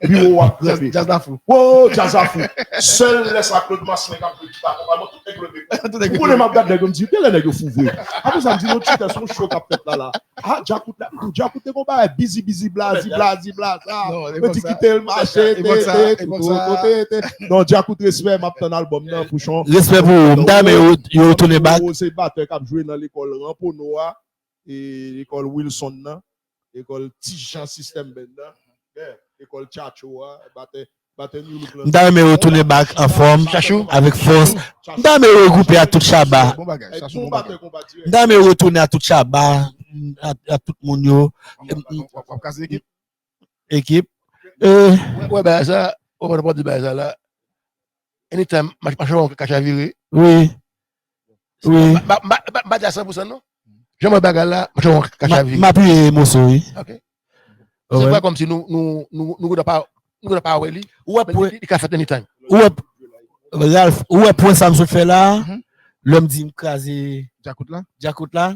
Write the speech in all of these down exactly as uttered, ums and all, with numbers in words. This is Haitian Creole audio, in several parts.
Epi ou ap grenpe. Djaz la fou. Wo, djaz la fou. Sèl lè sa Claude Marcelin k ap jwe gita konpa, mwen tout nèg leve. Ou konnen m ap gad nèg yo, m di, "Genlè nèg yo fou vre." Apre sa, m di, "Non, Tchita, se yon show k ap fèt la, la." Ah, Djakout la, m di, "Djakout te konpa, bizi, bizi, blazi, blazi, blaza." Mwen di, "Kite l mache, te, te, te, te." Non, Djakout, respè, m ap tann albòm nan, Pouchon. Respè pou ou. M ta renmen yo, yo tounen back. Se batè k ap jwe nan lekòl Rampono a, e lekòl Wilson nan, lekòl Ti Jan Sistèm Band nan, yeah, lekòl Tchatcho a, batè, batè New Look lan. M ta renmen yo tounen back anfòm, avèk fòs. M ta renmen yo regwoupe ak tout Shabba. Bon bagay, Chachou, bon bagay. M ta renmen yo retounen ak tout Shabba, ak, ak tout moun yo. W ap, w ap, w ap kase ekip? Ekip. Euh, wè, wè, bagay sa, wè, wè, wè, bagay sa la. Anytime, mach-, machann ka chavire. Wi. Wi. M pa, m pa, m pa, m pa di a san pou san, non. Jan mwen bagay la, machann ka chavire. M apiye moso, wi. Ok. Se vre kòmsi nou, nou, nou, nou gentan pa, nou gentan pa wè li. Ou wè, men pwen, li, li ka fèt anytime. Ou wè, Ralph, ou wè pwen sa m sot fè la? Mhm. Lè m di m kraze Djakout la? Djakout la?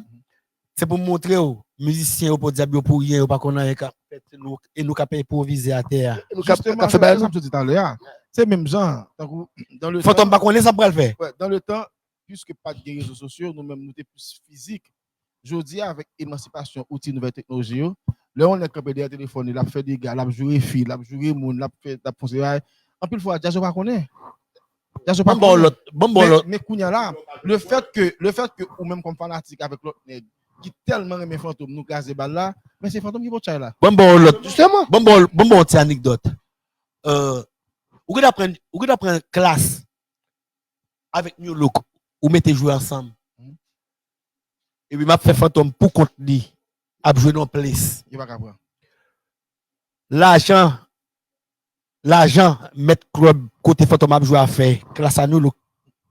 Se pou m montre w, mizisyen yo podyab yo pou ryen, yo pa konn anyen k ap fèt, e nou, e nou k ap enpwovize atè a. E nou k ap, k ap fè bagay nou. Sa m sot di talè a. Se menm jan, tankou, dan le tan, Fantom pa konnen sa m pral fè. Wè, dan le tan, piske pa t gen rezo sosyo, nou menm nou te plis fizik. Jodi a, avèk emansipasyon, outi nouvèl teknoloji yo, lè yon nèg kanpe dèyè telefòn li, l ap fè dega, l ap joure fi, l ap joure moun, l ap fè, l ap fon seri bagay, anpil fwa, djaz yo pa konnen. Djaz yo pa konnen. Ban m ba w lòt, ban m ba w lòt. Men, men kounye a la, le fèt ke, le fèt ke ou menm kòm fanatik avèk lòt nèg ki tèlman renmen Fantom, nou kraze bal la, men se Fantom ki pot chay la. Ban m ba w lòt. Jisteman. Ban m ba w, ban m ba w yon ti anekdòt. Euh, ou gentan pran, ou gentan pran klas avèk New Look, ou mete jwe ansanm. Mhm. Epi m ap fè Fantom pou kont li, ap jwe nan yon ples. Yo pa ka pran. Lajan, lajan mèt klèb kote Fantom ap jwe a fè, klas a New Look,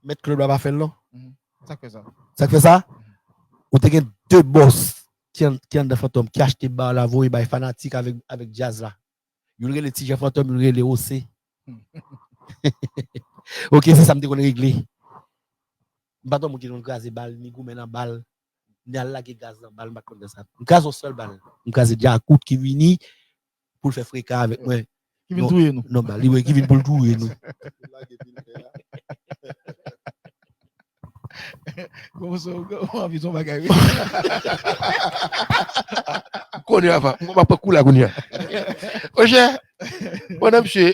mèt klèb la pa fè l non. Mhm. Sa k fè sa? Sa k fè sa? Mhm. Ou te gen de bòs ki an-, ki anndan Fantom, ki achte ba la, voye bay fanatik avèk, avèk djaz la. Youn rele Ti Jan Fantom, youn rele Ose. Ok, se sa m te konn regle. M pa t yon moun ki te konn kraze bal, ni goumen nan bal, ni al lage gaz nan bal, m pa t konn fè sa. M kraze yon sèl bal. M kraze Djakout ki vini pou l fè freka avèk mwen. Ki vin touye nou. Non, bal, wi, ki vin pou l touye nou. Lage pil fè a. Bon, so, ou anvi di yon bagay, wi. Kounye a, pa, m ap pran kou la kounye a. Monchè, pandan misye